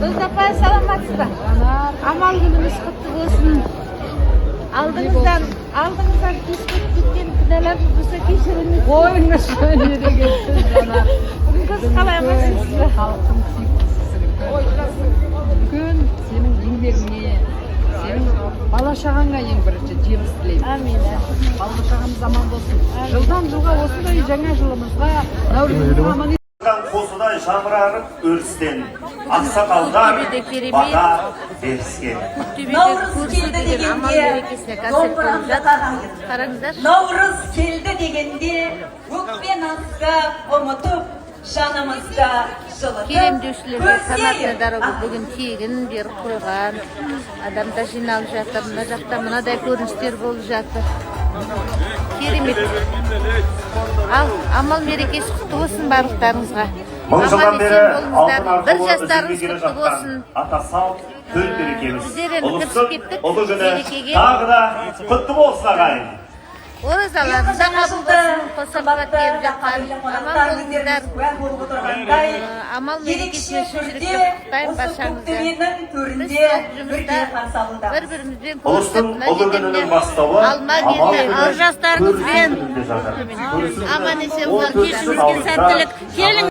Роза апай, саламатсыз ба? Амал күніңіз құтты болсын. Алдыңыздан кешігіп кеткен күнәлар болса, кешіріңіз. Қойыңызшы, не деген сөз, Жанар. Бүгінгі қыз қалай, амансыз ба? Халықтың сүйіктісісің. Үлкен сенің еңбегіңе, сенің бала шағаңа ең бірінші жеміс тілеймін. Әмин. Бала шағамыз аман болсын. Жылдан жылға осындай жаңа жылымызға, наурызымызға аман Қозыдай жамырарып өрістен, ақсақалдар Көктөбеде керемет. бата беріскен. Көктөбеде Наурыз Көрісу келді деген амал дегенде мерекесіне концерт болып домбырамды жатыр. қағайын. Қараңыздаршы. Наурыз келді дегенде өкпе назды ұмытып, жанымызды жылытып, Келем деушілерге канатная көздейік. дорога бүгін тегін беріп қойған. Адамдар жиналып жатыр. Мына жақта мынадай көріністер болып жатыр. Керемет. Ал амал мерекесі құтты болсын барлықтарыңызға. 1000 жылдан Аман бері есен болыңыздар. алтын Бір арқылы жастарыңыз үзілмей келе құтты жатқан болсын. ата салт, төл мерекеміз, Біздер енді ұлыстың кірісіп кеттік ұлы күні мерекеге. тағы да құтты болсын, ағайын! Оразаларыңыз да қабыл болсын. Қосаққа келіп жатқан. Аман болыңыздар. Куә болып отырғандай, Амал ерекше мерекесіне шын түрде жүректен құттықтаймын осы баршаңызды. Көктөбенің Біз төрінде сол жұмыста бірге қарсы алудамыз. бір бірімізбен Ұлыстың көрісіп, мына ұлы жерде күнінің міне бастауы алма амал келді. күні, Ал жастарыңызбен көрісу күнінде жатыр. Көрісу күні аман есен 14 болыңыздар. наурызда. Сәттілік. Келің.